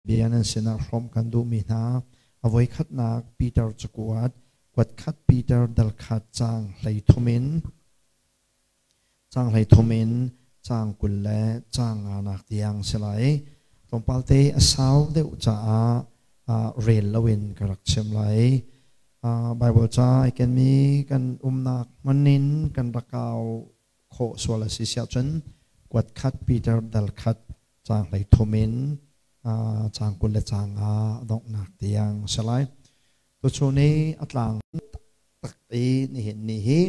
Bia nan sinah hrawm kan duhmi hna a voikhatnak Peter cakuat kuatkhat Peter dal khat caang 13 in caang 13 in caang 20 le caang nganak tiang si lai. Tlawmpal te a sau deuh caah rel loin ka rak chim lai. Bible ca ai kenmi kan umnak hmun in kan rak kau khawh sual a si siah cun kuat khat Peter dal khat caang 13 in caang 20 le caang nga donghnak tiang si lai. Tuchun i a tlang tak i nihin ni hi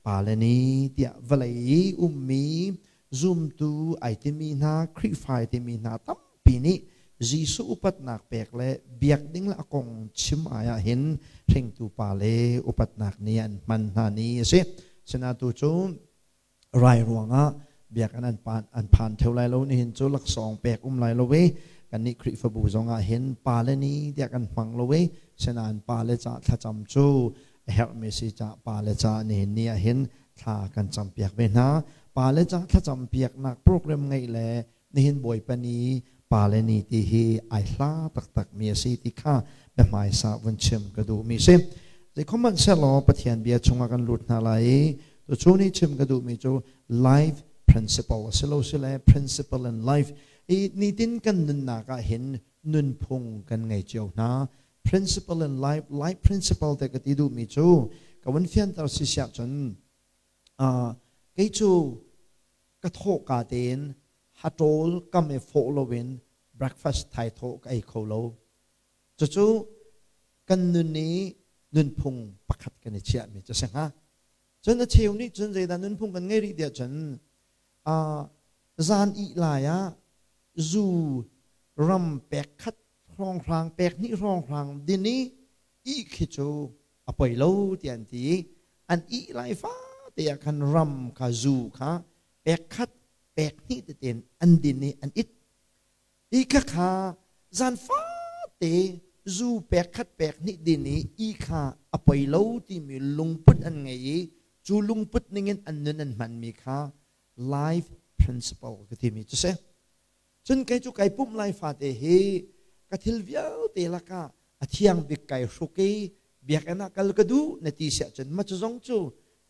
pale ni tiah vawlei i ummi zumtu ai timi hna Khrihfa ai timi hna tampi nih Jesuh upatnak pek le biak ding le a kong chim ai ah hin hringtu pale upatnak ni an hman hna ni a si. Sinain tu cu rai ruangah biakinn an pan an phan theo lai lo. Nihin cu laksawng pek um lai lo i kannih Khrihfabu zong ah hin pale ni tiah kan hmang lo i, sinain pale ca thlacam cu a herhmi si ca pale ca nihin ni ah hin thla kan campiak ve hna. Pale ca thlacam piaknak program ngeih le nihin Bawipa ni pale ni ti hi ai hla taktak mi a si ti kha biahmaisa vun chim ka duh mi si. Zeikhohmanhsehlaw Pathian bia chungah kan lut hna lai i tuchun ni chim ka duh mi cu life principle a si lo si le principle in life i nitin kan nunnak ah hin nunphung kan ngei cio hna. Principle in life, life principle te ka ti duh mi cu ka vun fianter si siah cun, kei cu ka thawhka tein haṭawl kam i fawh loin breakfast thaithawh ka ei kho lo. Cucu kan nun i nunphung pakhat kan i chiahmi cu a si hnga. Cun a cheu nih cun zeidah nunphung kan ngei rih tiah cun, zan ih lai ah zu ram pek khat hrawnghrang pek hnih hrawnghrang din i ih khi cu a poi lo tiah an ti i an ih lai fate ah khan ram kha zu kha pek khat pek hnih tein an din i an it i kha kha zan fate zu pek khat pek hnih din i i kha a poi lo timi lungput an ngei i cu lungput ningin an nun an hmanmi kha life principle ka timi cu si. Cun kei cu kai pumh lai fate hi ka thil vialte lakah a thiang bik kai hruk i biakinn ah kal ka duh na ti siah cun ma cu zong cu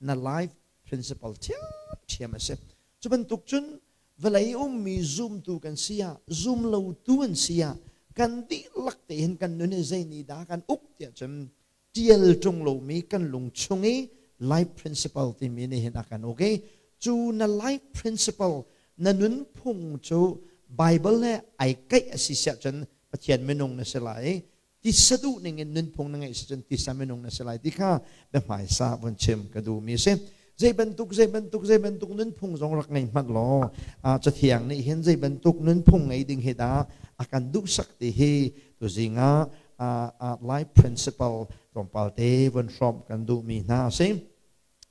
na life principle ṭhiamṭhiam a si. Cu bantuk cun vawlei ummi zumtu kan si ah, zum lotu an si ah, kan dihlak tein kan nun hi zei nih dah kan uk tiah cun ṭial ṭung lomi kan lung chung i life principle timi nih hin a kan uk i cu na life principle, na nunphung cu Bible he ai kaih a si siah cun Pathian minung na si lai i tisa duh ning in nunphung na ngeih si cun tisa minung na si lai ti kha biahmaisa vun chim ka duhmi a si. Zei bantuk, zei bantuk, zei bantuk nunphung zong rak ngei hmanh law, Cathiang nih hin zei bantuk nunphung ngei ding hi dah a kan duhsak ti hi tuzing ah life principle tlawmpal te vun hrawmh kan duhmi hna a si.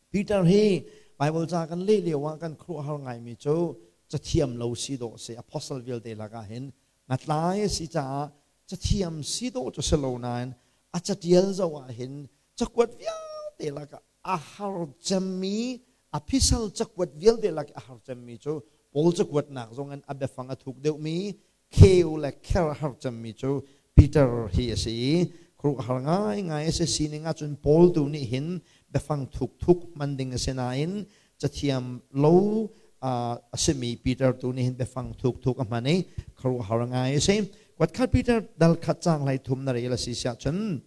Peter hi Bible ca kan leh lio ah kan khuaruahhar ngaimi cu cathiam lo si dawh si. Apostle vialte lakah hin ngatlai a si caah cathiam si dawh cu si lo nain a catial zoh ah hin cakuat vialte lakah a har cemmi, a phisal cakuat vialte lak a har cemmi cu Paul cakuatnak zong in a biafang a thuk deuhmi, kheu le kher a har cemmi cu Peter hi a si i khuaruahhar ngaingai a si. Sining ahcun Paul tu nih hin biafang thuk thuk hman ding a si nain cathiam lo a simi Peter tu nih hin biafang thuk thuk a hman i khuaruahhar ngai a si. Kuatkhat Peter dal khat caang 13 na rel a si siah cun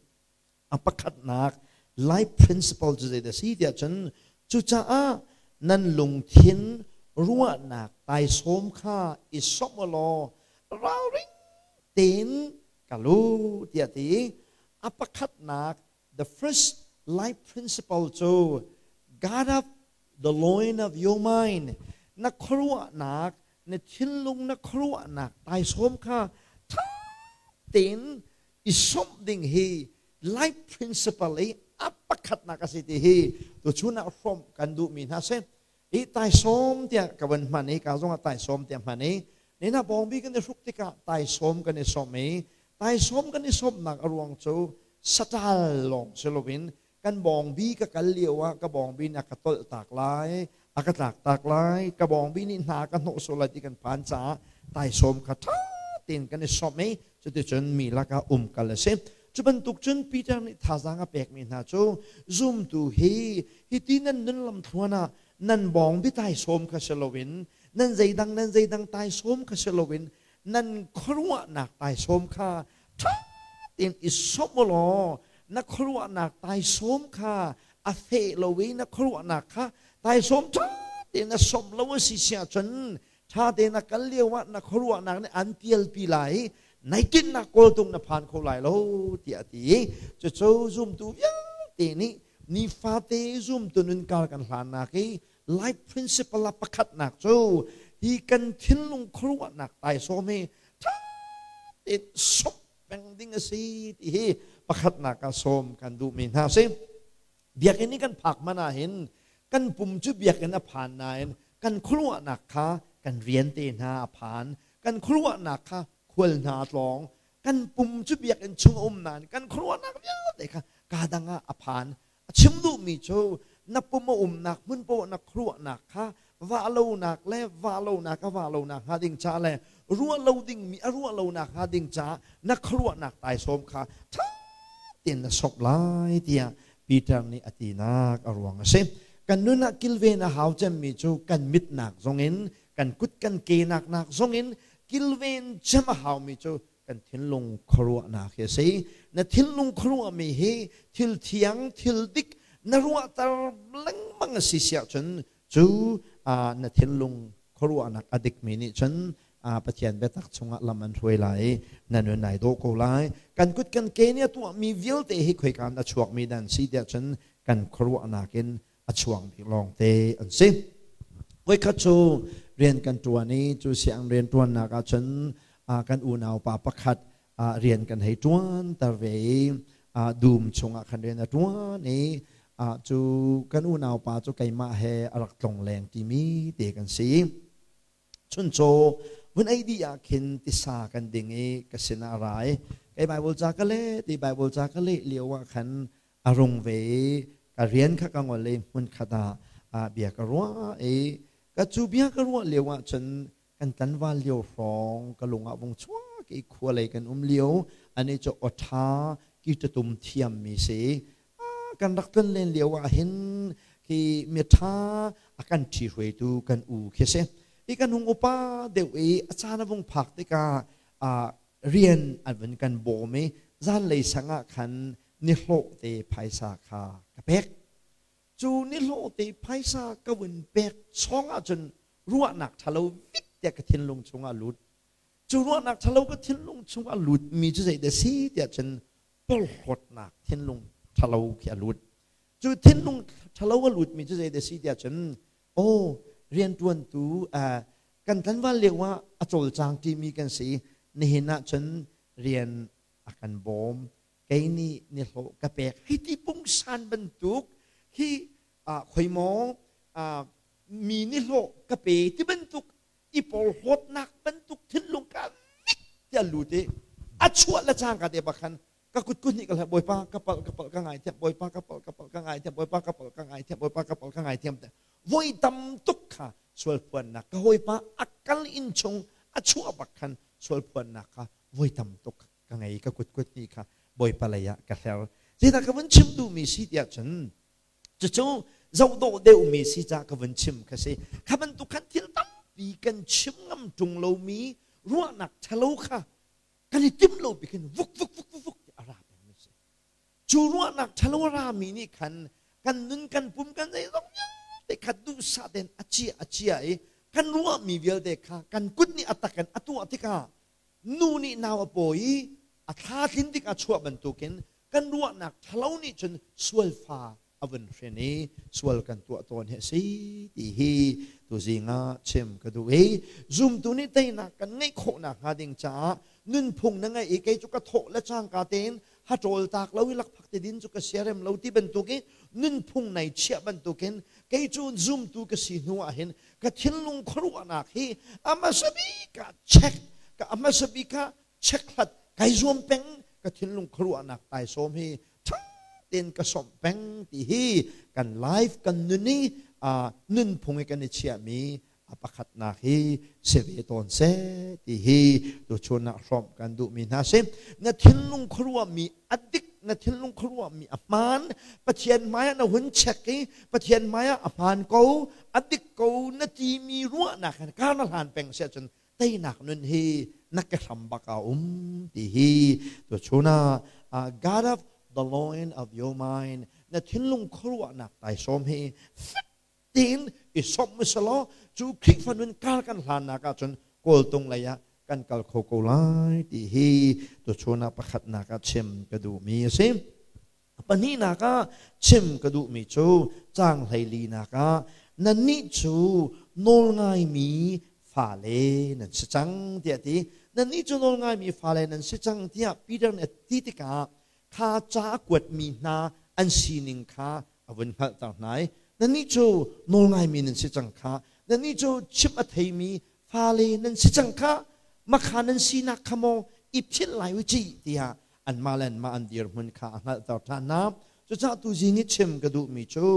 a pakhatnak life principle cu zeidah si tiah cun, cucaah nan lungthin ruahnak taisawm kha i sawmh u law ralring tein kal u tiah ti. A pakhatnak, the first life principle cu guard up the loin of your mind, na khuaruahnak, na thinlung, na khuaruahnak taisawm kha ṭha tein i sawmh ding hi life principle i a pakhatnak a si ti hi tuchun ah hrawmh kan duhmi hna si. I taisawm tiah ka van hman i ka zong ah taisawm tiah hman i nina bawngbi kan i hruk tikah taisawm kan i sawmh i taisawm kan i sawmhnak a ruang cu saṭal lawng si loin kan bawngbi ka kal lio ah ka bawngbi nih a ka tolh tak lai, a ka tlak tak lai, ka bawngbi nih hna ka hnawh sual lai ti kan phan caah taisawm kha ṭha tein kan i sawmh i. Cuticun mi lakah umkal a si. Cu bantuk cun Peter nih thazaang a pekmi hna cu zumtu hi hiti nan nun lamthluan ah nan bawngbi taisawm kha si loin nan zeidang nan zeidang taisawm kha si loin nan khuaruahnak taisawm kha ṭha tein i sawmh u law na khuaruahnak taisawm kha a feh lo i na khuaruahnak kha taisawm ṭha tein na sawmh lo a si si ahcun ṭha tein na kal lio ah na khuaruahnak nih an pialpi lai i nai tinhnak kawltung na phan kho lai lo tiah a ti i cucu zumtu vialte nih nifate zumtu nunkar kan hlannak i life principle a pakhatnak cu hi kan thinlung khuaruahnak taisawm hi ṭha tein sawmh peng ding a si ti hi pakhatnak ah sawm kan duhmi hna a si. Biakinn i kan phak hmanh ah hin kan pum cu biakinn a phan nain kan khuaruahnak kha kan rian te hna a phan, kan khuaruahnak kha khual hna a tlawng, kan pum cu biakinn chung a um nain kan khuaruahnak vialte kha kaa dang ah a phan. A chim duhmi cu na pum a umnak hmun poah na khuaruahnak kha vah lonak le vah lonak a vah lonak hnga ding ca le ruah lo dingmi a ruah lonak hnga ding caah na khuaruahnak taisawm kha ṭha tein na sok lai tiah Peter nih a tinak a ruang a si. Kan nun ah kilven a hau cemmi cu kan mitnak zongin kan kut kan ke nak nak zongin kilven cem a haumi cu kan thinlung khuaruahnak hi a si. Na thinlung khuaruahmi hi thil thiang, thil dik na ruahter lengmang a si siah cun cu na thinlung khuaruahnak a dikmi nih cun Pathian biatak chungah lam an hruai lai i na nun ai dawh ko lai. Kan kut kan ke nih a tuahmi vialte hi khoika in a chuakmi dan si tiah cun kan khuaruahnak in a chuak bik lawngte an si. Voikhat cu rian kan ṭuan i cu siang rian ṭuannak ah cun kan unau pa pakhat rian kan hei ṭuanter ve i dum chungah khan rian a ṭuan i cu kan unau pa cu keimah he a rak tlong leng timi te kan si. Chuncaw vun ei dih ah khin tisa kan ding i ka sinah a ra i kei Baibal ca ka leh ti Baibal ca ka leh lio ah khan a rung ve i ka rian kha ka ngol i hmunkhat ah bia ka ruah i ka cu bia ka ruah lio ah cun kan tlanval lio hrawng ka lung ah vung chuak i khua lei kan um lio ani cu awṭha kitatum thiam mi si kan rak tlon len lio ah hin khi miṭha a kan ṭhi hruaitu kan u khi si i kan hung upa deuh i a caan a vung phak tikah rian an vun kan bawm i zanlei sang ah khan nihlawh te phaisa kha ka pek. Cu nihlawh te phaisa ka vun pek chawng ahcun ruahnak ṭhalo vit tiah ka thinlung chungah a lut. Cu ruahnak ṭhalo ka thinlung chungah a lutmi cu zeidah si tiah cun porhlawtnak thinlung ṭhalo khi a lut. Cu thinlung ṭhalo a lutmi cu zeidah si tiah cun aw rianṭuantu kan tlanval lio ah a cawlcang ṭimi kan si nihin ah cun rian a kan bawm kei nih nihlawh ka pek hei ti pungsan bantuk hi khoimaw mi nihlawh ka pe ti bantuk i porhlawtnak bantuk thinlung ka vik tiah lut i a chuah le cangka te bak khan ka kut kut nih ka bawipa ka palh ka palh ka ngaithiam bawipa ka palh ka palh ka ngaithiam bawipa ka palh ka ngaithiam bawipa ka palh ka ngaithiam te voi tam tuk kha sual phuannak ka hawipa a kal inn chung a chuah bak khan sual phuannak kha voi tam tuk ka ngei ka kut kut nih kha bawipa lei ah ka hler zeidah ka vun chim duhmi si tiah cun cucu zohdawh deuhmi si ca ka vun chim kha si kha bantuk khan thil tampi kan chim ngam ṭung lomi ruahnak ṭhalo kha kan i timh lo bik in vuk vuk vuk vuk vuk a ra pengmi si cu ruahnak ṭhalo a rami nih khan kan nun kan pum kan zeizong vialte kha duhsah tein a cia a cia i kan ruahmi vialte kha kan kut nih a tak in a tuah tikah nu nih nau a pawi i a thla tlin tik a chuah bantukin kan ruahnak ṭhalo nih cun sualfa a vun hrin i sual kan tuah tawn hi a si ti hi tuzing ah chim ka duh i zumtu nih teinak kan ngeih khawhnak hnga ding caah nunphung na ngeih i kei cu ka thawh le cangka tein haṭawl tak lo i lakphak te din cu ka siarem lo ti bantuk i nunphung nai chiah bantukin kei cu zumtu ka si hnu ah hin ka thinlung khuaruahnak hi a hmasa bik ah check ka a hmasa bik ah check hlat kai zuam peng ka thinlung khuaruahnak taisawm hi ṭha tein ka sawmh peng ti hi kan life kan nun i nunphung i kan i chiahmi A pakhatnak hi si ve tawn seh ti hi tuchun ah hrawmh kan duhmi hna si. Na thinlung khuaruahmi a dik, na thinlung khuaruahmi a hmaan, Pathian hmaiah na hun check i Pathian hmaiah a hmaan ko, a dik ko na timi ruahnak hin kar na hlan peng si ahcun teinak nun hi na ke hram bak a um ti hi tuchun ah God of the loin of your mind, na thinlung khuaruahnak taisawm hi fek tein i sawmh selaw cu Khrihfa nun kar kan hlannak ahcun kawltung lei ah kan kal kho ko lai ti hi tuchun ah pakhatnak ah chim ka duhmi a si. Pahnihnak ah chim ka duhmi cu caang 14nak ah nannih cu nawlngaimi fale nan si cang tiah ti. Nannih cu nawlngaimi fale nan si cang tiah Peter nih a ti tikah kha ca a kuatmi hna an sining kha a vun hngalhter hna i nannih cu nawlngaimi nan si cang kha, nannih cu chimh a theimi fale nan si cang kha, makha nan sinak kha maw i philh lai u cih tiah anmah le anmah an dirhmun kha a hngalhter ṭhan hna. Cucaah tuzing i chim ka duhmi cu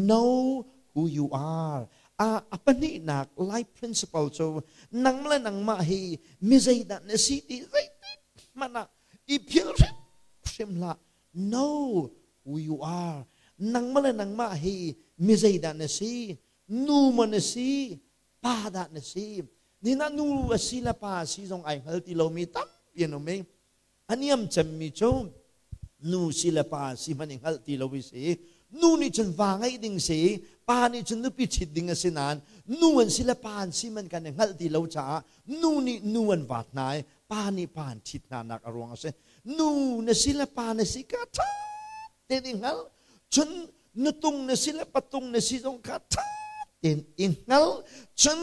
know who you are. A pahnihnak life principle cu nang le nangmah hi mi zeidah na si ti zeitik hmanh ah i philh hrimhrim hlah. Know who you are. Nangmah le nangmah hi mi zeidah na si? Nu maw na si? Pa dah na si? Nina nu a si le pa a si zong ai hngal ti lomi tampi an um i a niam cemmi cu nu si le pa si hmanh i hngalh ti lo i si. Nu nih cun va ngeih ding si, pa nih cun nupi ṭhit ding a si nain nu an si le pa an si man kan i hngalh ti lo caah nu nih nu an vaat hna i pa nih pa an ṭhit hna nak a ruang a si. Nu na si le pa na si ka ṭha tein i hngal, cun nutung na si le patung na si zong kha ṭha tein i hngal, cun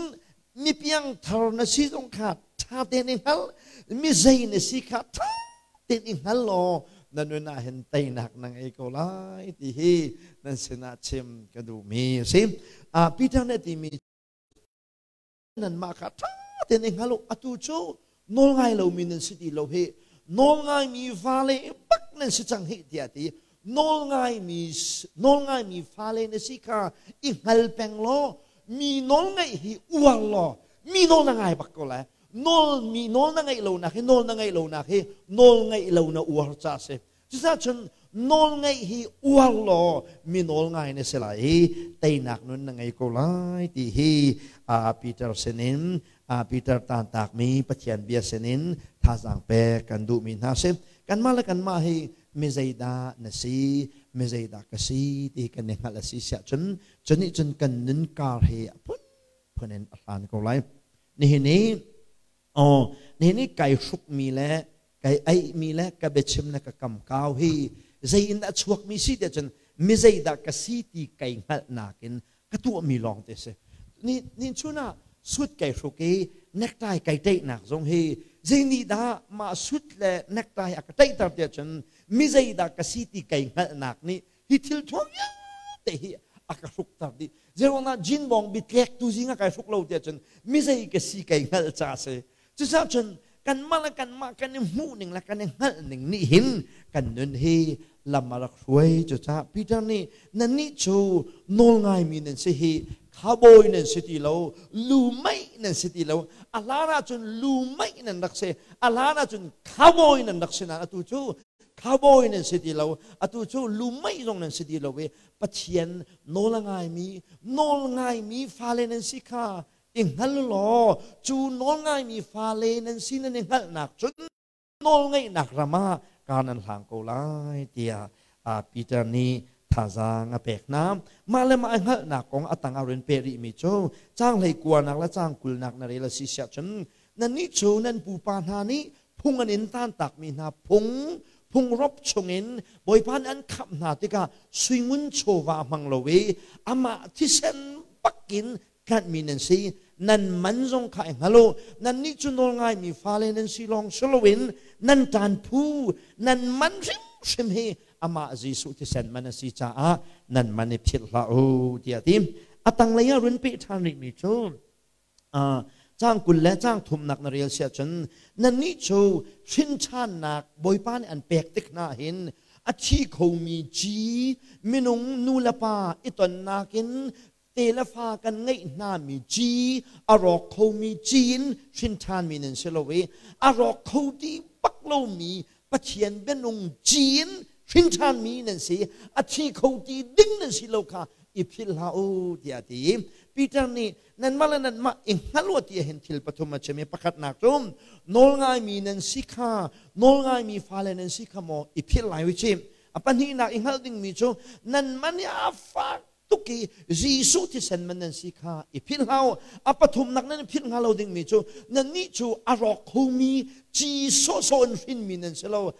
mi piangthar na si zong kha ṭha tein i hngal, mi zei na si kha ṭha tein i hngal law na nun ah hin teinak na ngei ko lai ti hi nan sinah chim ka duhmi a si. Peter nih a timi nanmah kha ṭha tein i hngal u, atu cu nawlngai lomi nan si ti lo hi, nawlngaimi fale bak nan si cang hih tiah ti. Nawlngaimi fale na si kha i hngal peng law mi nawlngaih hi uar law mi nawl na ngai bak ko lai. Nawl mi nawl na ngaih lonak hi, nawl na ngaih lonak hi nawl ngaih lo na uar ca si. Cucaah cun nawlngaih hi uar law mi nawl ngai na si lai i teinak nun na ngei ko lai ti hi Peter sinin, Peter tantakmi Pathian bia sinin thazaang pek kan duhmi hna si. Kanmah le kanmah hi mi zeidah na si, mi zeidah ka si ti kan i hngalh a si siah cun cunih cun kan nun kar hi a phunphun in a hlan ko lai. Nihin i aw nihin i kai hrukmi le kai aihmi le ka biachim le ka kam kau hi zei in dah chuakmi si tiah cun mi zeidah ka si ti kai hngalhnak in ka tuahmi lawng te si. Ni ni chun ah suit kai hruk i necktie kai ṭaihnak zong hi zei nih dah mah suit le necktie a ka ṭaihter tiah cun mi zeidah ka si ti kai hngalhnak nih hi thil thuam vialte hi a ka hrukter dih. Zeiruangah jean bawng bi tlek tu zing ah kai hruk lo tiah cun mi zei ka si kai hngalh ca si. Cucaah cun kanmah le kanmah kan i hmuh ning le kan i hngalh ning nih hin kan nun hi lam a rak hruai. Cucaah Peter nih nannih cu nawlngaimi nan si hi, cowboy nan si ti lo, lu meih nan si ti lo. A hlan ahcun lu meih nan rak si, a hlan ahcun cowboy nan rak si nain atu cu cowboy nan si ti lo, atu cu lu meih zong nan si ti lo i Pathian nawl a ngaimi, nawl ngaimi fale nan si kha i hngal law cu nawlngaimi fale nan si nan i hngalhnak cun nawlngaihnak ram ah kar nan hlang ko lai tiah Peter nih thazaang a pek hna. Mah le mah i hngalhnak kong a tang ah rin peh rihmi cu caang 19nak le caang 20nak na rel a si siah cun nannih cu nan pupa hna nih phung an in tantakmi hna phung phungrop chungin Bawipa nih an khamh hna tikah suingun chawva hmang lo i amah thisen bakin tlanhmi nan si. Nan man zong kha i hngal u. Nannih cu nawlngaimi fale nan si lawng si loin nan ṭan phu nan man hrimhrim hi amah Jesuh thisen man a si caah nan man i philh hlah u tiah a ti. A tanglei ah run peh ṭhan rihmi cu caang 20 le caang 30nak na rel siah cun nannih cu hrinṭhannak Bawipa nih an pek tik hna hin a thi khomi ci minung nu le pa i tonnak in. Te le fa kan ngeih hna mi ci a rawk khomi ci in hrin ṭhanmi nan si lo i a rawk kho ti bak lomi Pathian bianung ci in hrin ṭhanmi nan si, a thi kho ti ding nan si lo kha i philh hlah u tiah a ti. Peter nih nanmah le nanmah i hngal u ti hin thil pathum a chim i pakhatnak cu nawlngaimi nan si kha, nawlngaimi fale nan si kha maw i philh lai u cih. A pahnihnak i hngalh dingmi cu nanmah nih a fak tuk i Jesuh thisen man nan si kha i philh hlah u. A pathumnak nan i philh hnga lo dingmi cu nannih cu a rawk khomi ci sawhsawh in hrinmi nan si lo.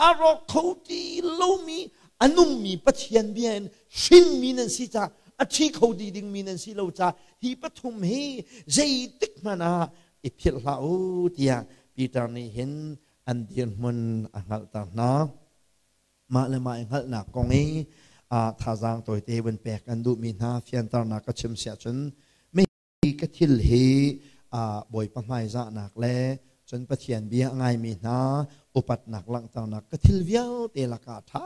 A rawk kho ti lomi a nungmi Pathian bia in hrinmi nan si caah a thi kho ti dingmi nan si lo caah hi pathum hi zeitik hmanh ah i philh hlah u tiah Peter nih hin an dirhmun a hngalhter hna. Mah le mah i hngalhnak kong i thazaang tawite vun pek an duhmi hna fianternak ka chim siah cun mi ka thil hi Bawipa hmaizahnak le cun Pathian bia a ngaimi hna upatnak langhternak ka thil vialte lakah ṭha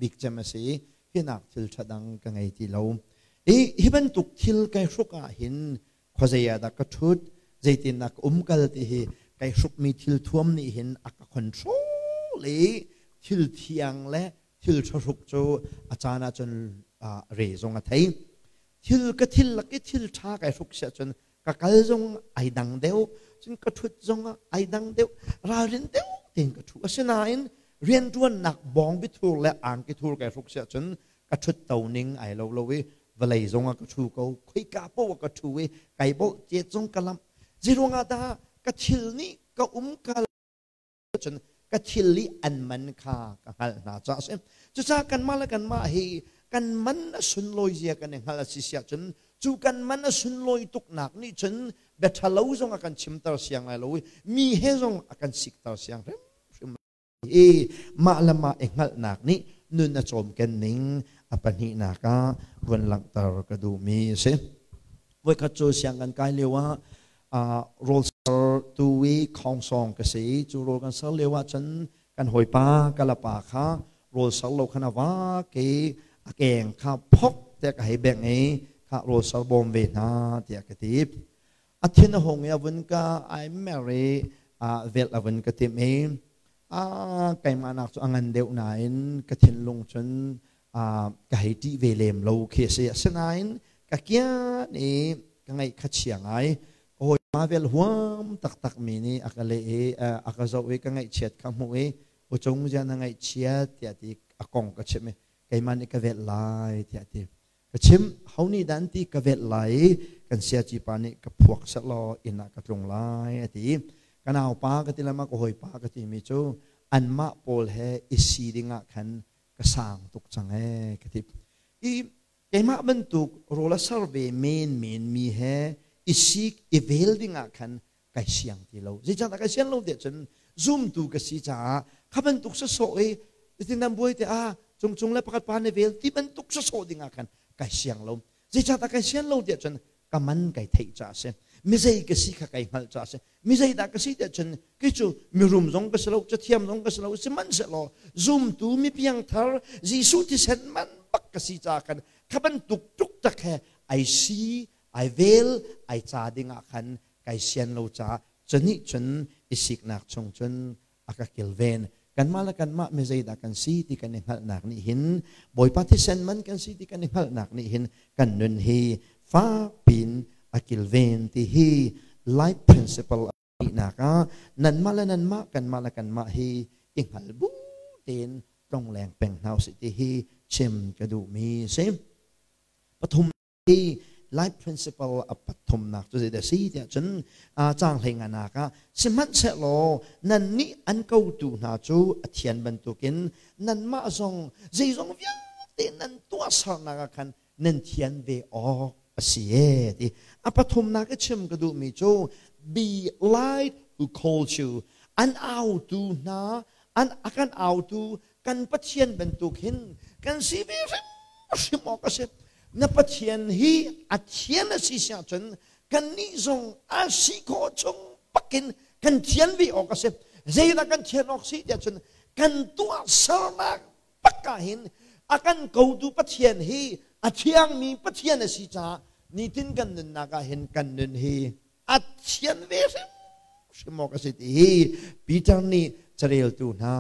bik cem a si. Hinak thil ṭha dang ka ngei ti lo. I hi bantuk thil kai hruk ah hin khuazei ah dah ka ṭhut, zeitindah ka umkal ti hi kai hrukmi thil thuam nih hin a ka control i thil thiang le thil ṭha hruk cu a caan ah cun re zong a thei. Thil ka thil lak i thil ṭha kai hruk siah cun ka kal zong ai dang deuh, cun ka ṭhut zong ah ai dang deuh, ralrin deuh tein ka ṭhu. Asinain rianṭuannak bawngbi thur le angki thur kai hruk siah cun ka ṭhut to ning ai lo lo i vawlei zong ah ka ṭhu ko, khoika paoh ah ka ṭhu i kai bolh cet zong ka lamh. Zeiruangah dah ka thil nih ka umkal cun ka thil i an man kha ka hngalh hna caah a si. Cucaah kanmah le kanmah hi kan man a sunlawi zia kan i hngalh a si siah cun cu kan man a sunlawi tuknak nih cun bia ṭhalo zong a kan chimter siang lai lo i mi he zong a kan sikter siang hrimhrim i mah le mah i hngalhnak nih nun a cawmken ning a pahnihnak ah vun langhter ka duhmi a si. Voikhat cu siang kan kai lio ah rawl ser tu i khongsong ka si. Cu rawl kan ser lio ah cun kan hawipa kalapa kha rawl ser lo khan a vak i a keng kha phok tiah ka hei bengh i kha rawl ser bawm ve hna tiah ka ti. A thin a hung i a vun ka ai mer i velh a vun ka timh i keimah nak cu a ngan deuh nain ka thinlung cun ka hei ṭih ve lem lo khi a si. Asinain ka kian i ka ngaih kha chia ngai. Ka hawipa vel huam taktak mi nih a ka leh i a ka zoh i ka ngaihchiat kha hmuh i ucung zia na ngaihchiat tiah ti a kong ka chimh i keimah nih ka velh lai tiah ti. Ka chim, ho nih dah an ti ka velh lai i kan siaci pa nih ka phuak sehlaw inn ah ka tlung lai a ti. Ka naupa ka ti lama ka hawipa ka timi cu anmah pawl he i si dingah khan ka sang tuk cang ee ka ti. I keimah bantuk rawl a ser ve menmen mi he i sik i vel dingah khan kai siang ti lo. Zeicahtiah kai sian lo tiah cun zumtu ka si caah kha bantuk sasawh i tin nan buai te ah cungcung le pakhat pa ne vel ti bantuk sasawh dingah khan kai siang lo. Zeicahtiah kai sian lo tiah cun ka man kai theih caah a si. Mizei ka si kha kai hngalh caah a si. Mizei dah ka si tiah cun kei cu mirum zong ka si lo, cathiam zong ka si lo, sihmanhsehlaw zumtu mi piangthar Jesuh thisen man bak ka si caah khan kha bantuk tuk tak he ai si, ai vel, ai ca dingah khan kai sian lo caah cunih cun i siknak chung cun a ka kilven. Kanmah le kanmah mi zeidah kan si ti kan i hngalhnak nih hin Bawipa thisen man kan si ti kan i hngalhnak nih hin kan nun hi fakpin a kilven ti hi life principle nak ah nanmah le nanmah kanmah le kanmah hi i hngal bu tein tlongleng peng hna usih ti hi chim ka duhmi si. Pathum hi life principle a pathumnak cu zeidah si tiah cun caang hlei nganak ah sihmanhsehlaw nannih an kotu hna cu a thian bantukin nanmah zong zeizong vialte nan tuahsernak ah khan nan thian ve awk a si e ti. A pathumnak i chim ka duhmi cu be light who calls you, an autu hna an a kan autu kan Pathian bantuk hin kan si ve hrimhrim awk a si. Na Pathian hi a thian a si siah cun kannih zong a si khawh chung bakin kan thian ve awk a si. Zeidah kan thian awk si tiah cun kan tuahsernak bak ah hin a kan kotu Pathian hi a thiangmi Pathian a si caah. Nitin kan nunnak ah hin kan nun hi a thian ve hrimhrim awk a si ti hi Peter nih careltu hna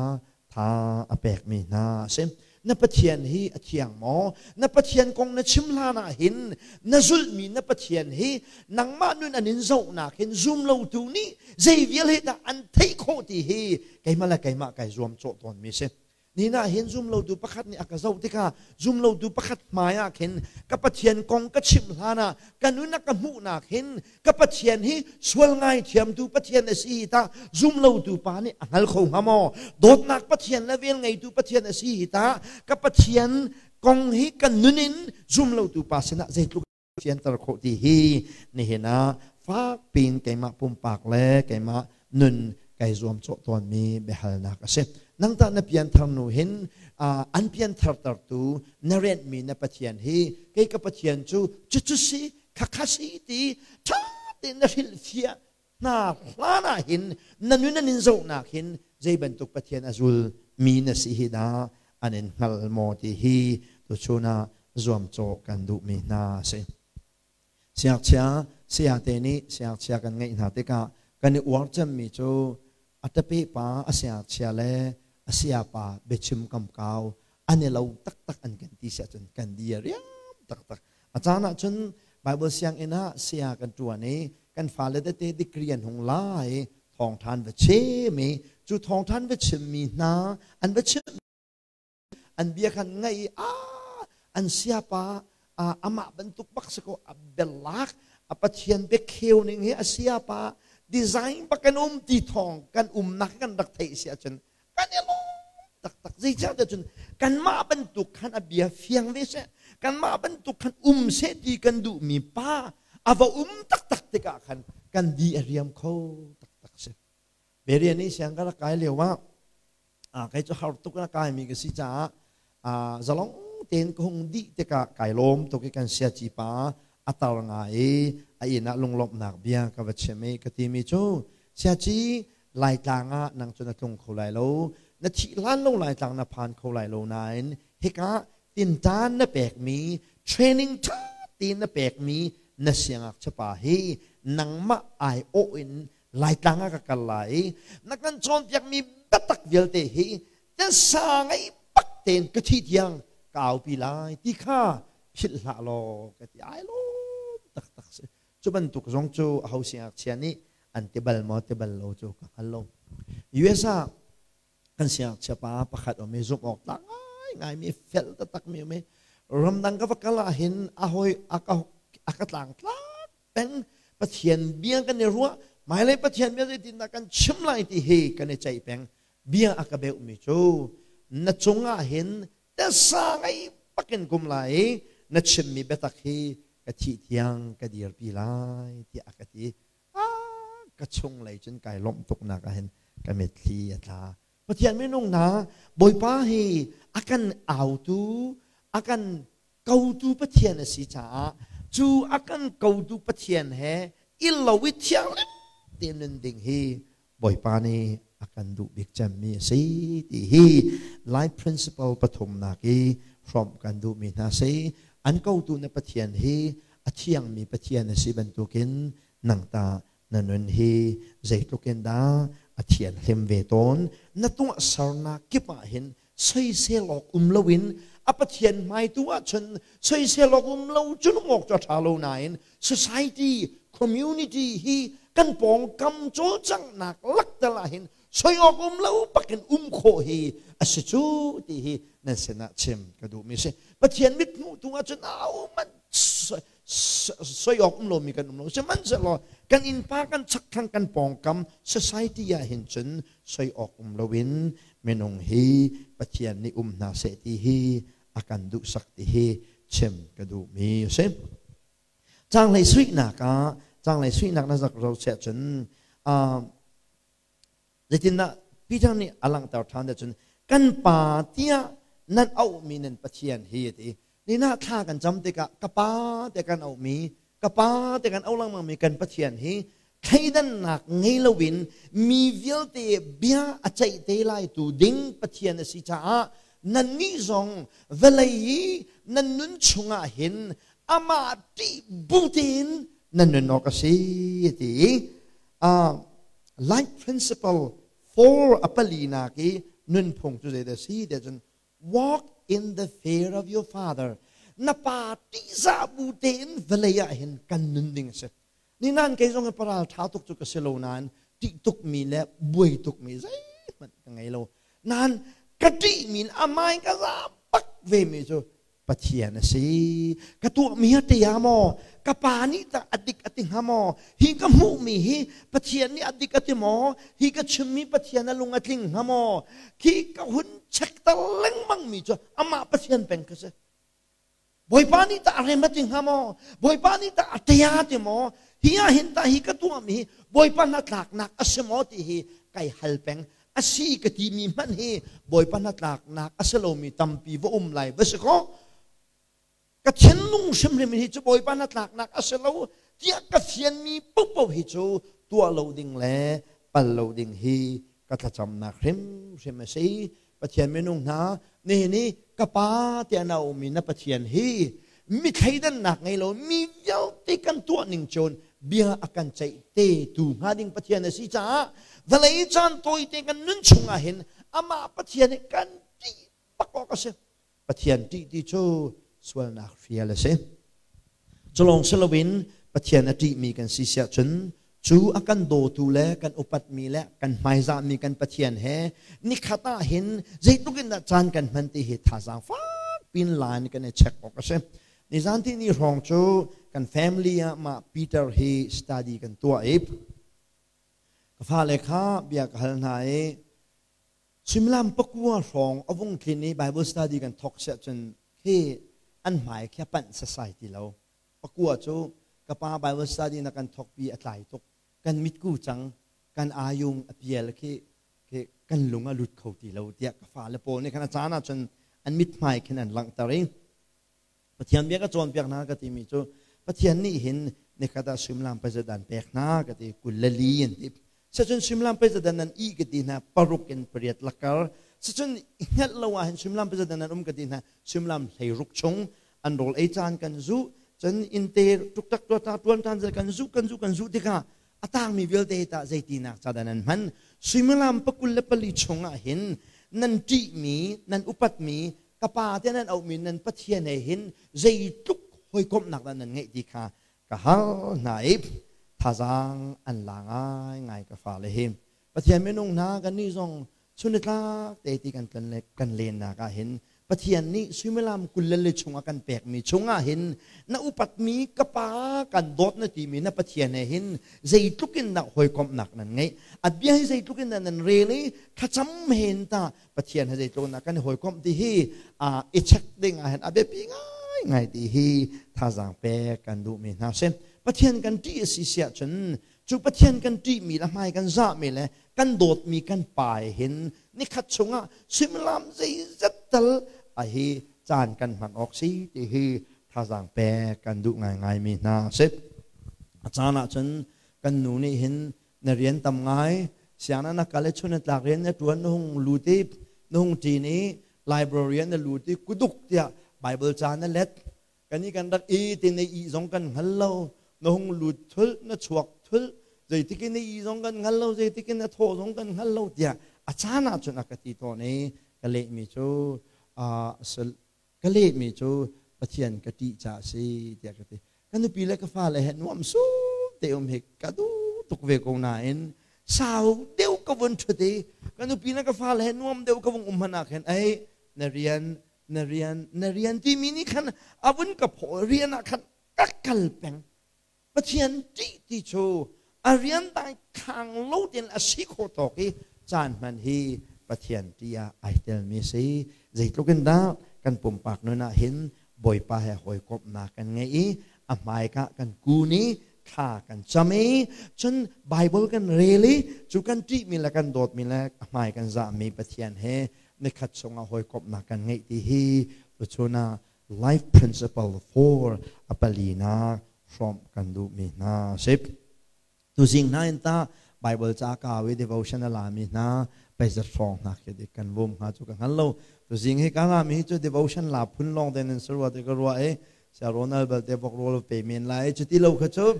tha a pekmi hna a si. Na Pathian hi a thiang maw? Na Pathian kong na chim hlan ah hin na zulhmi na Pathian hi nangmah nun an in zohnak hin zum lotu nih zei vial he dah an theih khawh ti hi keimah le keimah kai zuam cawh tawnmi si. Ni ah hin zum lotu pakhat nih a ka zoh tikah zum lotu pakhat hmai ah khin ka Pathian kong ka chimh hlan ah ka nun a ka hmuhnak hin ka Pathian hi sual ngaithiamtu Pathian a si hi tah zum lotu pa nih a hngal kho hnga maw? Dawtnak Pathian le vel ngeitu Pathian a si hi tah ka Pathian kong hi kan nun in zum lotu pa sinah zeitluk fianter khawh ti hi nihin ah fak piin keimah pumpak le keimah nun kai zuam cawh tawnmi biahalnak a si. Nang tah na pianthar nu hin an pianthar tertu na renhmi na Pathian hi kei ka Pathian cu cucu si khakha si ti ṭha tein na hrilhfiah hna hlan ah hin na nun an in zohnak hin zei bantuk Pathian a zul mi na si hi dah an in hngal maw ti hi tuchun ah zuamcawh kan duhmi hna a si. Siangchia sayate nih siangchia kan ngeih hna tikah kan i uar cemmi cu a tape pa a siangchia le a sayapa biachim kamkau an i lo taktak an kan ti si ahcun kan di a riam taktak. A caan ahcun Bible sianginn ah saya kan ṭuan i kan fale tete degree an hung la i thawngṭhan va chim i cu thawngṭhan va chimmi hna an va chim an bia khan ngaih i a an siapa amah bantuk bak si ko a bialak a Pathian biakheu ning hi a siapa design bak kan um ti thawng kan umnak kan rak theih si ahcun kan i lawm taktak. Zeicahtiah cun kanmah bantuk khan a bia fiang ve seh, kanmah bantuk khan um seh ti kan duhmi pa a va um taktak tikah khan kan di a riam kho taktak si. Beria nih siang ka rak kai lio ah kei cu har tuk na kaimi ka si caah zalong tein ka hung dih tikah kai lawm tuk i kan siaci pa a tar ngai i a inn ah lunglawmhnak bia ka va chim i ka timi cu siaci Laitlang ah nang cu na tlung kho lai lo, na thih hlan lo Laitlang na phan kho lai lo nain hika tinṭan na pekmi training ṭha tein na pekmi na siangngakchia pa hi nangmah aiawh in Laitlang ah ka kal lai i na kan cawnpiakmi biatak vialte hi tasa ngei bak tein ka thih tiang ka aupi lai ti kha philh hlah law ka ti. Ai lawm taktak si. Cu bantuk zong cu aho siangngakchia nih an ti bal maw ti bal lo cu ka hngal lo. US ah kan siangngakchia pa pakhat um i zumh awk tlak ngaingai mi fel taktak mi um i ramdang ka va kal ah hin a hawi a ka a ka tlangtlak peng. Pathian bia kan i ruah, hmailei Pathian bia zeitindah kan chim lai ti hi kan i ceih peng. Bia a ka beuhmi cu na cungah hin tasa ngei bakin kum lai i na chimmi biatak hi ka thih tiang ka dirpi lai tiah a ka ti. Ka chunglei cun kai lawmh tuknak ah hin ka mitthli a tla. Pathian minung hna, Bawipa hi a kan autu, a kan kotu Pathian a si caah cu a kan kotu Pathian he i lo i thianghlim tein nun ding hi Bawipa nih a kan duh bik cemmi a si ti hi life principle pathumnak i hrawmh kan duhmi hna si. An kotu na Pathian hi a thiangmi Pathian a si bantukin nang ta na nun hi zeitluk in dah a thianhlim ve tawn? Na tuahsernak kip ah hin soisel awk um loin a Pathian hmai tu ahcun soisel awk um lo cun um awk cu a ṭha lo nain society community hi kan pawngkam cawlcanghnak laktal ah hin soi awk um lo bakin um khawh hi a si cu ti hi nan sinah chim ka duhmi si. Pathian mithmuh tu ahcun au man soi awk um lomi kan um lo. Sihmanhsehlaw kan innpa, kan chakthlang, kan pawngkam society ah hin cun soi awk um loin minung hi Pathian nih um hna seh ti hi a kan duhsak ti hi chim ka duhmi a si. Canglei suihnak ah, canglei suihnak na zak ro siah cun zeitindah Peter nih a langhter ṭhan cun kan pa tiah nan auhmi nan Pathian hi a ti. Nina thla kan cam tikah ka pa te kan auhmi, ka pa te kan auh lengmangmi kan Pathian hi thleidannak ngei loin mi vialte bia a ceih te lai tu ding Pathian a si caah nannih zong vawlei i nan nun chungah hin Amah ṭih bu tein nan nun awk a si ti. Life principle for a palinak i nunphung cu zeidah a si tiah cun, walk in the fear of your father. Na pa ṭihzah bu tein vawlei ah hin kan nun ding a si. Ni nan kei zong hi paral ṭha tuk cu ka si lo nain ṭih tukmi le buai tukmi zeihmanh ka ngei lo. Nain ka ṭihmi le amai ka zaam bak ve mi cu Pathian a si. Ka tuahmi a ṭia maw? Ka pa nih tah a dik a ti hnga maw? Hi ka hmuhmi hi Pathian nih a dik a ti maw? Hi ka chimmi Pathian a lung a tling hnga maw? Khi ka hun check ter lengmangmi cu amah Pathian peng ka si. Bawipa nih tah a rem a ti hnga maw? Bawipa nih tah a ṭia ti maw? Hi ah hin tah hi ka tuahmi hi Bawipa hnatlaknak a si maw ti hi kai hal peng. A si ka timi hmanh hi Bawipa hnatlaknak a si lomi tampi va um lai va si kaw, ka thinlung hrimhrim hi cu Bawipa hnatlaknak a si lo tiah ka fianmi paohpaoh hi cu tuah lo ding le pal lo ding hi ka thlacamnak hrimhrim a si. Pathian minung hna, nihin i ka pa tiah na ummi na Pathian hi mi thleidannak ngei lo, mi vialte kan tuah ning cun bia a kan ceih te tu hnga ding Pathian a si caah vawlei caan tawite kan nun chungah hin amah Pathian hi kan ṭih bak awk a si. Pathian ṭih ti cu sualnak hrial a si. Culawng si loin Pathian a ṭihmi kan si siah cun cu a kan dawtu le kan upatmi le kan hmaizahmi kan Pathian he nikhat ah hin zeitluk in dah caan kan hman ti hi thazaang fak pin line kan i check awk a si. Nizan ti ni hrawng cu kan family ah mah Peter hi study kan tuah i ka fale kha bia ka hal hna i suimilam 9 hrawng a vung tlin i Bible study kan thawk siah cun khi an hmai khi a panh sasai ti lo. 9 cu ka pa, Bible study na kan thawkpi a tlai tuk, kan mitku cang, kan ayung a pial khi khi kan lung a lut kho ti lo tiah ka fale pawl nih khan a caan ah cun an mithmai khin an langhter i Pathian bia ka cawnpiak hna ka timi cu Pathian nih hin nikhat ah suimilam pazat an pek hna ka ti, 24 an ti. Sacun suimilam pazat nan i ka ti hna, 6 in 8 lakar. Sacun hngalh lo ah hin suimilam pazat nan um ka ti hna, suimilam 16 chung. An rawl ei caan kan zu, cun inte tuktak tuata tuan tan kan zu kan zu kan zu tikah a tangmi vialte tah zeitinak ca dah nan hman? Suimilam 24 chungah hin nan ṭihmi, nan upatmi ka pa te nan auhmi nan Pathian he hin zeitluk hawikomhnak dah nan ngeih ti kha ka hal hna i thazaang an la ngai ngai ka fale hi. Pathian minung hna, kannih zong chunitlak te ti kan tlan le kan lennak ah hin Pathian nih suimilam 24 chungah kan pekmi chungah hin na upatmi ka pa, kan dawt na timi na Pathian he hin zeitluk in dah hawikomhnak nan ngeih? A bia hi zeitluk in dah nan rel i thlacam hen ta Pathian he zeitluk in dah kan i hawikomh ti hi i check ding ah hin a biapi ngai ngai ti hi thazaang pek kan duhmi hna si. Pathian kan ṭih a si siah cun cu Pathian kan ṭihmi le hmai kan zahmi le kan dawtmi kan pa hin nikhat chungah suimilam zeizat tal a hi caan kan hman awk si ti hi thazaang pek kan duh ngaingaimi hna si. A caan ah cun kan nu nih hin na rian tam ngai, sianginn na kal i chun tlak rian na ṭuan, na hung lut i na hung ṭin i librarian na lut i kuduk tiah Bible ca na let, kan i kan rak i ti na i zong kan hngal lo, na hung lut thul, na chuak thul, zeitik in na i zong kan hngal lo, zeitik in na thawh zong kan hngal lo tiah a caan ah cun a ka ti tawn i ka lehmi cu ka lehmi cu Pathian ka ṭih caah a si tiah ka ti. Ka nupi le ka fale he nuam sum te um hi ka duh tuk ve ko nain sau deuh ka vun ṭhut i ka nupi le ka fale he nuam deuh ka vung um hmanh ah khin ei na rian, na rian, na rian timi nih khan a vun ka phaw, rian ah khan ka kal peng. Pathian ṭih ti cu a rian dai khang lo tein a si khawh tawk i caan hman hi Pathian ṭih ah ai telmi a si. Zeitluk in dah kan pumpak nun ah hin Bawipa he hawikomhnak kan ngei i a hmaika kan kun i thla kan cam i cun Bible kan rel i cu kan ṭihmi le kan dawtmi le a hmai kan zahmi Pathian he nikhat chungah hawikomhnak kan ngeih ti hi tuchun ah life principle for a palinak hrawmh kan duhmi hna si. Tuzing hna in ta Bible ca kau i devotion a lami hna peizat hrawng hna khi dik kan vum hnga cu ka hngal lo. Tuzing hi ka lami hi cu devotion la phun lawng te nan sarua te ka ruah i. Saya Ronald balte vok rawl pe men lai. Cuti lo kha cu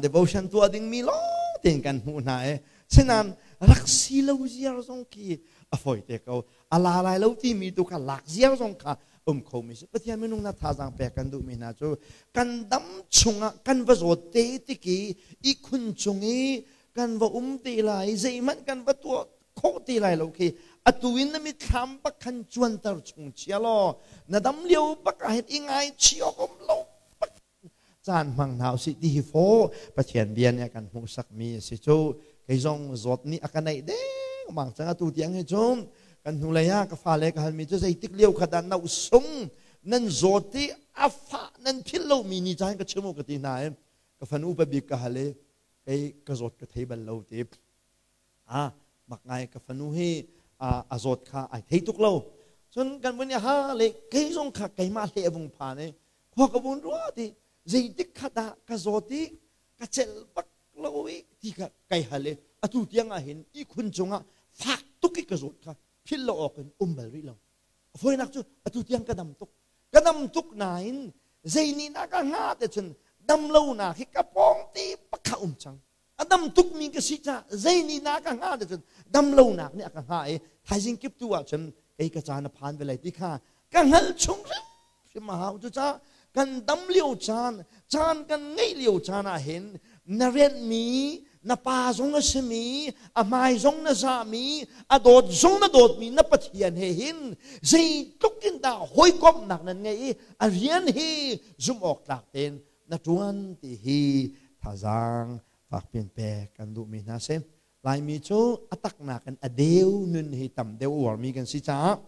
devotion tuah dingmi lawng tein kan hmuh hna i sinan rak si lo ziar zong khi a fawi te ko. A la lai lo timi tu kha lak ziar zong kha um kho mi si. Pathian minung na thazaang pek kan duhmi hna cu kan dam chungah kan va zawt te tiki ihkhun cung i kan va um te lai, zeihmanh kan va tuah khawh ti lai lo khi atu in na mitthlam bak khan cuanter chung chia law na dam lio bak ah hin i ngaichih awk um lo bak caan hmang hna usih ti hi fo Pathian bia nih a kan hmuhsakmi a si cu. Kei zong zawt nih a ka naih deng mang cang. Atu tiang hi cu kan hnulei ah ka fale ka halmi cu zeitik lio kha dah no sung nan zawt i a fah nan philh lomi ni caan ka chim u ka ti hna i ka fanu upa bik ka hal i kei ka zawt ka thei bal lo ti. A mak ngai, ka fanu hi a zawt kha ai thei tuk lo. Cun kan vun i ha le kei zong kha keimah hle a vung phan i khua ka vun ruat i zeitik kha dah ka zawt i ka celh bak lo i ti kha kai hal i atu tiang ah hin ihkhun cungah fak tuk i ka zawt kha philh lo awk in um bal rih lo. A fawinak cu atu tiang ka dam tuk, ka dam tuk nain zei nih dah ka hnga te cun dam lonak hi ka pawng te pakha um cang. A dam tukmi ka si caah zei nih dah ka hngah te cun dam lonak nih a ka hngah i thaizing kip tu ah cun kei ka caan a phan ve lai ti kha ka hngalh chung hrimhrim a hau. Cucaah kan dam lio caan, caan kan ngeih lio caan ah hin na rianhmi na pa zong a simi, a hmai zong na zahmi, a dawt zong na dawtmi na Pathian he hin zeitluk in dah hawikomhnak nan ngeih i a rian hi zumh awk tlak tein na ṭuan ti hi thazaang fakpiin pek kan duhmi hna si. Laimi cu a taknak in a deu nun hi tam deuh uarmi kan si caah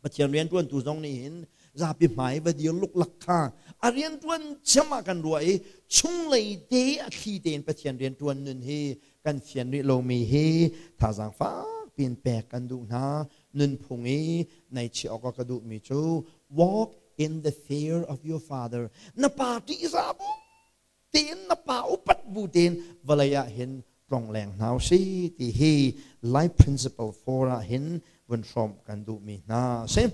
Pathian rianṭuantu zong nih hin zapi hmai va dir luklak kha a rianṭuan cem ah kan ruah i chunglei te a thli tein Pathian rianṭuan nun hi kan fian rih lomi hi thazaang fakpiin pek kan duh hna. Nunphung i nei chiah awk ah ka duhmi cu walk in the fear of your father, na pa ṭihzah bu tein, na pa upat bu tein vawlei ah hin tlongleng hna usih ti hi life principle 4 ah hin vun hrawmh kan duhmi hna a si.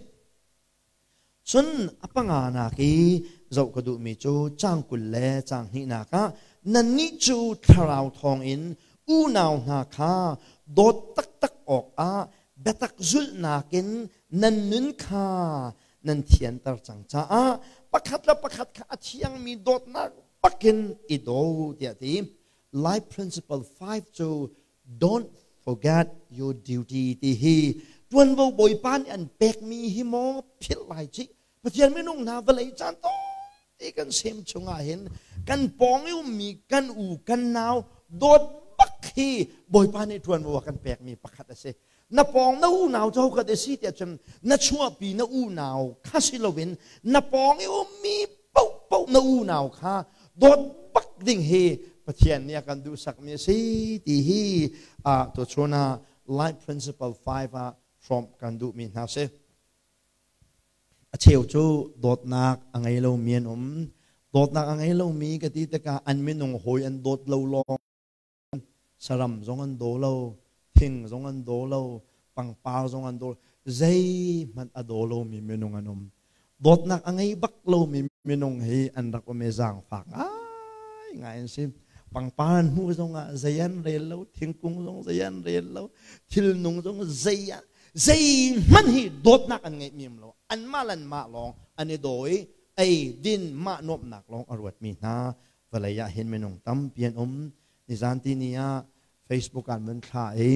Cun a panganak i zoh ka duhmi cu caang 20 le caang hnihnak ah nannih cu thlarau thawngin unau hna kha dawt taktak awkah biatak zulhnak in nan nun kha nan thianter cang caah pakhat le pakhat kha a thiangmi dawtnak bakin i daw tiah ti. Life principle 5 cu don't forget your duty ti hi tuanvo Bawipa nih an pekmi hi maw philh lai cih. Pathian minung hna, vawlei caan ti kan sem chungah hin kan pawng i ummi kan u kan nau dawt bak hi Bawipa nih tuanvo a kan pekmi pakhat a si. Na pawng na unau cu ka si tiah cun na chuahpi na unau kha si loin na pawng i ummi paohpaoh na unau kha dawt bak ding hi Pathian nih a kan duhsakmi a si ti hi tuchun ah life principle 5 ah hrawmh kan duhmi hna si. A cheu cu dawtnak a ngei lomi an um. Dawtnak a ngei lomi ka ti tikah an minung hawi an dawt lo lawng, saram zong an daw lo, thing zong an daw lo, pangpar zong an daw, zeihmanh a daw lomi minung an um. Dawtnak a ngei bak lomi minung hi an rak um i zaangfak ngai ngai an si. Pangpar an hmuh zongah zei an rel lo, thingkung zong zei an rel lo, thilnung zong zei zeihmanh hi dawtnak an ngeih mi um lo. Anmah le anmah lawng an i daw i ei din mah nuamhnak lawng a ruatmi hna vawlei ah hin minung tampi an um. Nizan ti ni ah Facebook ah an thlah i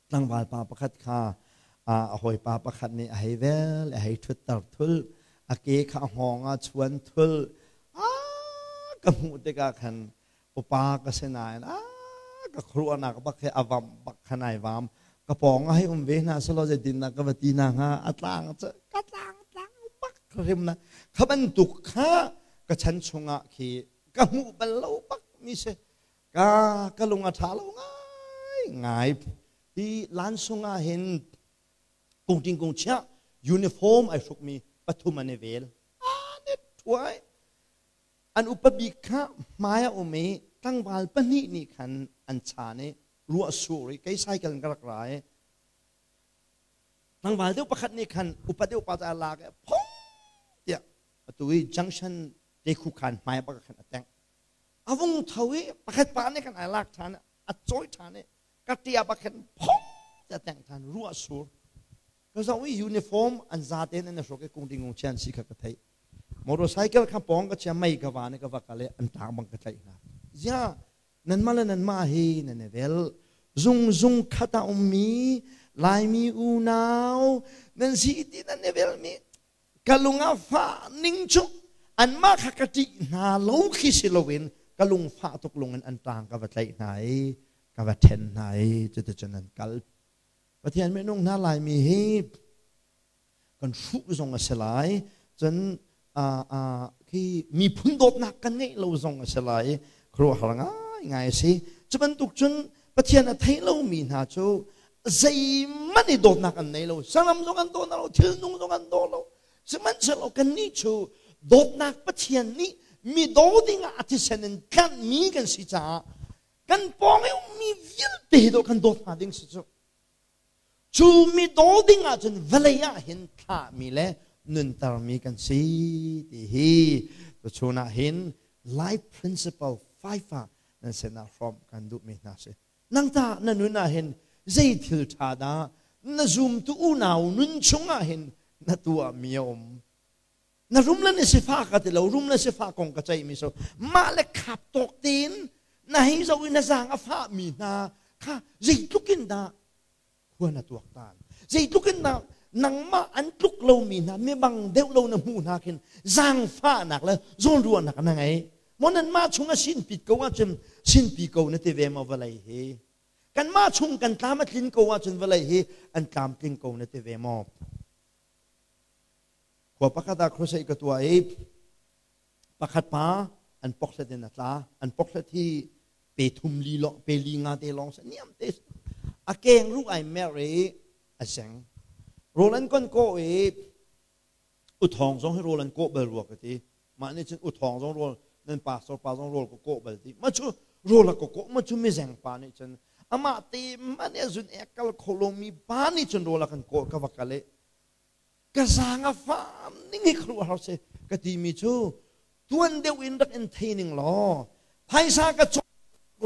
tlangval pa pakhat kha a hawipa pakhat nih a hei vel, a hei ṭhutter thul, a ke kha a hngawng ah chuan thul. A ka hmuh tikah khan upa ka si nain a ka khuaruahnak bak he a vam bak khan ai vam. Ka pawng ah hei um ve hna selaw zeitindah ka va ti na hnga? A tlang ka tlang tlang bak hrim na kha bantuk kha ka chan chungah khi ka hmuh bal lo bak mi si. Ka ka lung a ṭha lo ngai ngai. Hi lansung ah hin kungting kung chiah uniform ai hrukmi pathum an i vel an i ṭhuai. An upa bik kha hmai a um i tlangval pahnih nih khan an chan i ruah sur i kei cycle in ka rak ra i tlangval deuh pakhat nih khan upa deuh pa ca lak i phung tiah. Atu i junction te khu khan hmai bak khan a tengh. A vung tho i pakhat pa nih kan ai lak ṭhan, a cawi ṭhan i ka ṭia bak khan phong te a tengh ṭhan ruah sur. Ka zoh i uniform an zaten an i hruk i kungding ngung chian si kha ka theih. Motorcycle kha pawng ka chia mei ka van i ka va kal i an tang bang ka tlaih hna. Ziah nanmah le nanmah hi nan i vel. Zungzung khat ah ummi Laimi unau nan si ti nan i velmi ka lung a fah ning cu anmah kha ka ṭih hna lo khi si loin ka lung fah tuk lung in an ṭang ka va tlaih hna i ka va ṭhen hna i cuticun an kal. Pathian minung hna Laimi hi kan hruh zong a si lai cun khi miphun dawtnak kan ngeih lo zong a si lai khuaruahhar ngaingai a si. Cu bantuk cun Pathian a thei lomi hna cu zeihmanh i dawtnak an nei lo saram zong an daw hna lo thilnung zong an daw lo sihmanhsehlaw kannih cu dawtnak Pathian nih mi daw dingah a thisen in tlanhmi kan si caah kan pawng i ummi vialte hi dawh kan dawt hna ding si cu Cu mi daw ding ahcun vawlei ah hin thlahmi le nuntermi kan si ti hi tuchun ah hin life principle 5 ah nan sinah hrawmh kan duhmi hna si. Nang tah na nun ah hin zei thil ṭha dah na zumtu unau nun chungah hin na tuahmi a um? Na rum le na sifah ka ti lo, rum le sifah kong ka ceihmi so mah le khap tawk tein na hei zoh i na zaang a fahmi hna kha zeitluk in dah khua na tuaktan zeitluk in dah nangmah an tluk lomi hna mibang deuh lo na hmuh hna khin zaangfahnak le zawnruahnak na ngei maw nanmah chung a sinpit ko ahcun sinpi ko na ti ve maw vawlei hi kanmah chung kan tlam a tlin ko ahcun vawlei hi an tlamtling ko na ti ve maw Khua pakhat ah crusade ka tuah i pakhat pa an pokhlet in a tla. An pokhlet hi pe thum li long, pe li nga te lawng niam te a keng ruh ai mer i a zeng. Rawl an kon kawh i uthawng zong hi rawl an kawh bal rua ka ti. Mah nih cun uthawng zong rawl nan pastor pa zong rawl ka kawh bal ti. Ma cu rawl a ka kawh ma cu mizeng pa nih cun amah te man e zun ek kal kho lomi pa nih cun rawl a kan kawh ka va kal i ka zaang a fam ning hi khuaruahhar si ka timi cu tuan deuh in rak in thei ning law phaisa ka cawk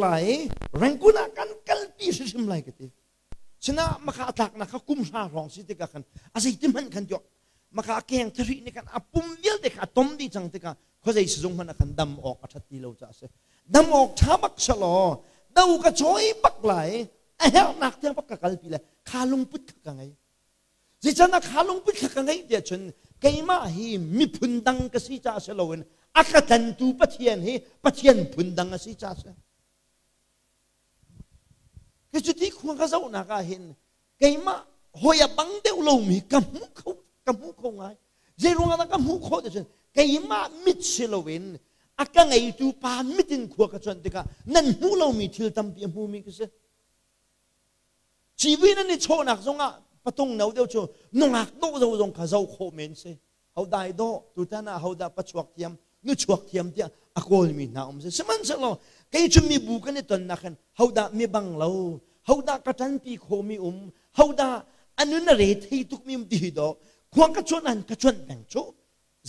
lai Rangoon ah kan kalpi hrimhrim lai ka ti sinah maka a tlaknak kha kum hra hrawng si tikah khan a zeiti hmanh khan tiok maka a keng thari nih khan a pum vialte kha a tom dih cang tikah khuazei sizung hmanh ah khan dam awk a ṭhat ti lo caah a si dam awk ṭha bak selaw do ka cawi bak lai a herhnak tiang bak ka kalpi lai kha lungput kha ka ngei Zeicahtiah kha lungput kha ka ngeih tiah cun keimah hi miphun dang ka si caah si loin a ka tlantu Pathian hi Pathian phun dang a si caah si. Ka cuti khua ka zohnak ah hin keimah hawi a bang deuh lomi ka hmu kho ka hmu kho ngai. Zei ruangah dah ka hmuh khawh ti cun keimah mit si loin a ka ngeitu pa mit in khua ka cuanh tikah nan hmuh lomi thil tampi a hmumi ka si. Civui nan i chawhnak zongah patung no deuh cu nungak dawh zo zong kha zoh khawh men si. Hodai dawh tutan ah hodah pachuak thiam nu chuak thiam tiah a kawlmi hna um si. Sihmanhsehlaw kei cu mibu kan i tonnak hin hodah mi bang lo, hodah ka ṭanpi khawhmi um, hodah a nun a re thei tukmi um ti hi dawh khua ka cuanh an ka cuanh peng cu.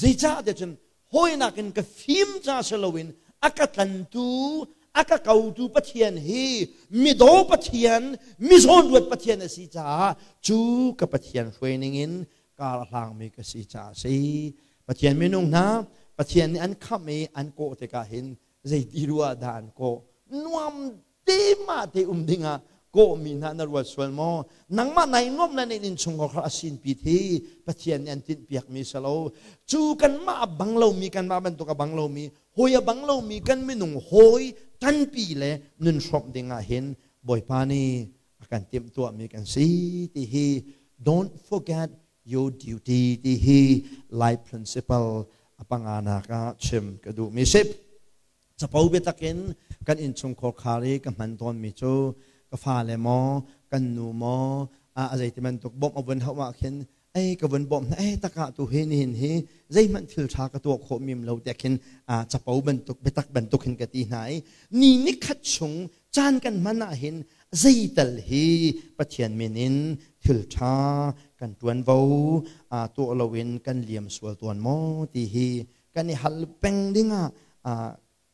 Zeicah tiah cun hawinak in ka fim ca si loin a ka tlantu, a ka kotu Pathian hi midaw Pathian, mizawnruat Pathian a si caah cu ka Pathian hruai ningin kar a hlangmi ka si caah a si. Pathian minung hna, Pathian nih an khamh i an kawh tikah hin zeiti ruah dah an kawh? Nuam te mah te um dingah kawhmi hna na ruat sual maw? Nangmah nai nuamh le na innchungkhar kha a sinpi thi Pathian nih an tinhpiakmi si lo. Cu kanmah a bang lomi, kanmah bantuk a bang lomi, hawi a bang lomi kan minung hawi ṭanpi le nun hrawmh dingah hin Bawipa nih a kan timhtuahmi kan si ti hi don't forget your duty ti hi life principle a panganak ah chim ka duhmi si. Capo biatak in kan innchungkhar khar i ka hman tawnmi cu ka fale maw, kan nu maw, a zeiti bantuk bawmh a vun hauh ah khin ei ka vun bawmh hna ei takah tu hi nihin hi zeihmanh thil ṭha ka tuah khawh mim lo tiah khin capo bantuk biatak bantuk hin ka ti hna i ni nikhat chung caan kan hman ah hin zeital hi Pathian min in thil ṭha Kan ṭuanvo tuah loin kan liam sual tuan maw ti hi kan i hal peng dingah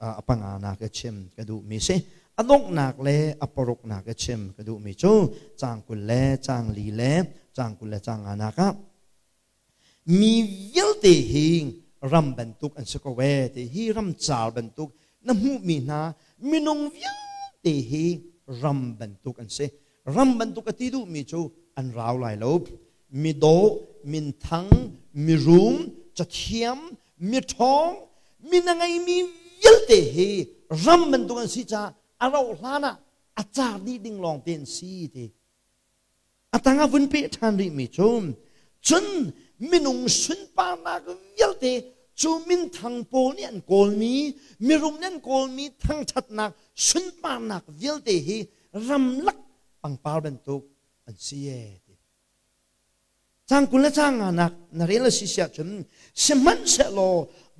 a panganak i chim ka duhmi si. A donghnak le a paruknak i chim ka duhmi cu caang 20 le caang li le caang 20 le caang nganak ah mi vialte hi ram bantuk an si ko ee ti hi, ram car bantuk na hmuhmi hna minung vialte hi ram bantuk an si. Ram bantuk a ti duhmi cu an rau lai lo. Midawh, minthang, mirum, cathiam, miṭhawng, min a ngeimi vialte hi ram bantuk an si caah a rauh hlan ah a car dih ding lawng te an si ti. A tang ah vun peh ṭhan rihmi cu, cun minung sunparnak vialte cu minthang pawl nih an kawlmi, mirum nih an kawlmi thangṭhatnak sunparnak vialte hi ramlak pangpar bantuk an si ee ti. Caang 20 le caang nganak na rel a si siah cun, sihmanhsehlaw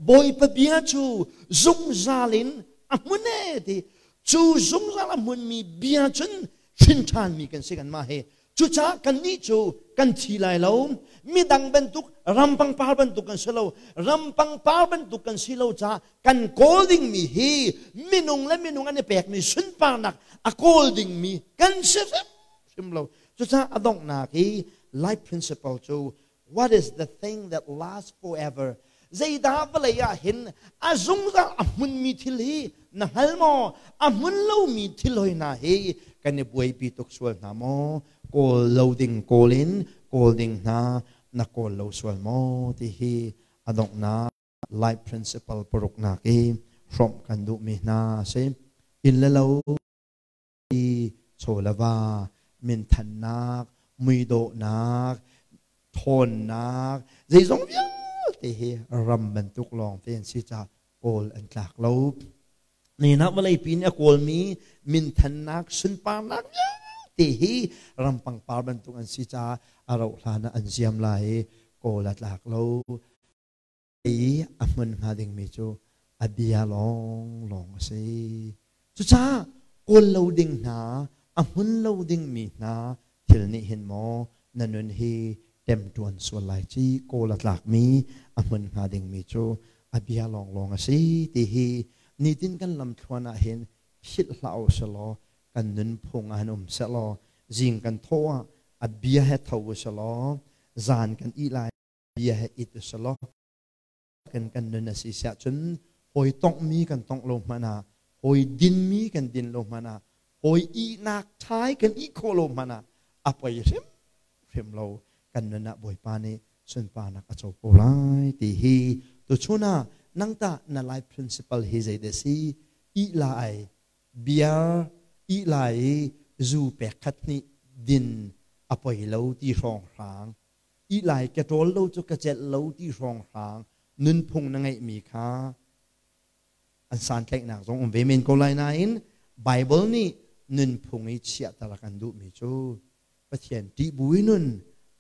Bawipa bia cu zungzal in a hmun ee ti. Cu zungzal a hmunmi bia cun hrin ṭhanmi kan si kanmah hi. Cucaah kannih cu kan thi lai lo. Midang bantuk ram pangpar bantuk kan si lo. Ram pangpar bantuk kan si lo caah kan kawl dingmi hi minung le minung an i pekmi sunparnak a kawl dingmi kan si hrimhrim lo. Cucaah a donghnak i life principle cu, what is the thing that lasts forever? Zeidah vawlei ah hin a zungzal a hmunmi thil hi na hngal maw? A hmun lomi thil hoi hna hi kan i buaipi tuk sual hna maw? Kawl lo ding kawl in kawl ding hna na kawl lo sual maw ti hi a donghnak life principle paruknak i hrawmh kan duhmi hna a si. Inn le lo chaw le va, minthannak, muidawhnak, ṭhawnnak, zeizong vialte hi ram bantuk lawng te an si caah kawl an tlak lo. Nihin ah vawleipi nih a kawlmi minthannak, sunparnak vialte hi ram pangpar bantuk an si caah a rauh hlan ah an ziam lai i kawl a tlak lo. I a hmun hnga dingmi cu a bia lawnglawng a si. Cucaah kawl lo ding hna, a hmun lo dingmi hna thil nih hin maw na nun hi temtuan sual lai ci. Kawl a tlakmi, a hmun hnga dingmi cu a bia lawnglawng a si ti hi nitin kan lamthluan ah hin philh hlah u selaw, kan nunphung ah hin um sehlaw, zing kan thawh ah a bia he tho u selaw, zan kan ih lai bia he it u selaw, kan kan nun a si siah cun hawi tonghmi kan tongh lo hmanh ah, hawi dinmi kan din lo hmanh ah, hawi ihnak ṭhai kan ih khawh lo hmanh ah a poi hrimhrim lo. Kan nun ah Bawipa nih sunparnak a co ko lai ti hi. Tuchun ah nang tah na life principle hi zeidah si? Ih lai biar ih lai i zu pek khat hnih din a poi lo ti hrawnghrang, ih lai ka ṭawl lo cu ka celh lo ti hrawnghrang nunphung na ngeihmi kha an santlaihnak zong um ve men ko lai nain, Bible nih nunphung i chiahter a kan duhmi cu Pathian ṭih bu i nun,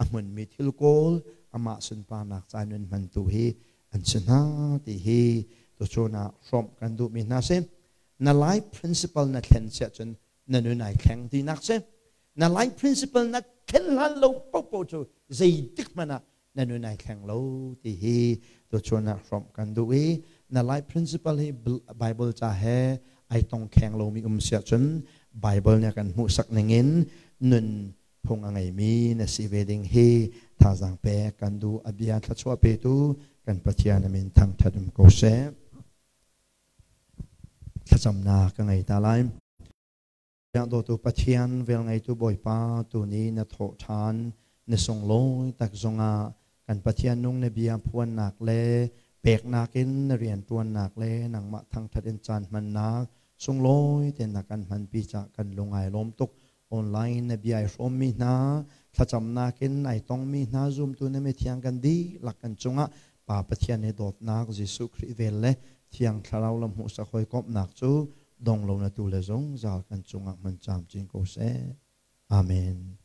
a hmunmi thil kawl, amah sunparnak ca nun hmantu hi an si hna ti hi tuchun ah hrawmh kan duhmi hna si. Na life principle na thlen siah cun na nun ai thleng tinak si. Na life principle na thlen hlan lo paohpaoh cu zeitik hmanh ah na nun ai thleng lo ti hi tuchun ah hrawmh kan duh i, na life principle hi Bible ca he ai tong kheng lomi um siah cun Bible nih a kan hmuhsak ningin nun phung a ngeimi na si ve ding hi thazaang pek kan duh. A bia thluachuah petu kan Pathian a min thangṭhat um ko seh. Thlacamnak ka ngei ta lai. Dawtu Pathian, velngeitu Bawipa, tuni na thawh ṭhan na sunglawi tak zongah kan Pathian nung na bia phuannak le peknak in na rianṭuannak le nangmah thangṭhat in caan hmannak sunglawi tein na kan hmanpi cah kan lung ai lawm tuk. Online na bia ai hrawmmi hna, thlacamnak in ai tongmi hna zumtu na mithiang kan dihlak kan cungah Pa Pathian he dawtnak, Jesuh Khrih vel le Thiang Thlarau lam hmuhsak hawikomhnak cu dong lo na tu le zungzal kan cungah hmun camcin ko seh. Amen.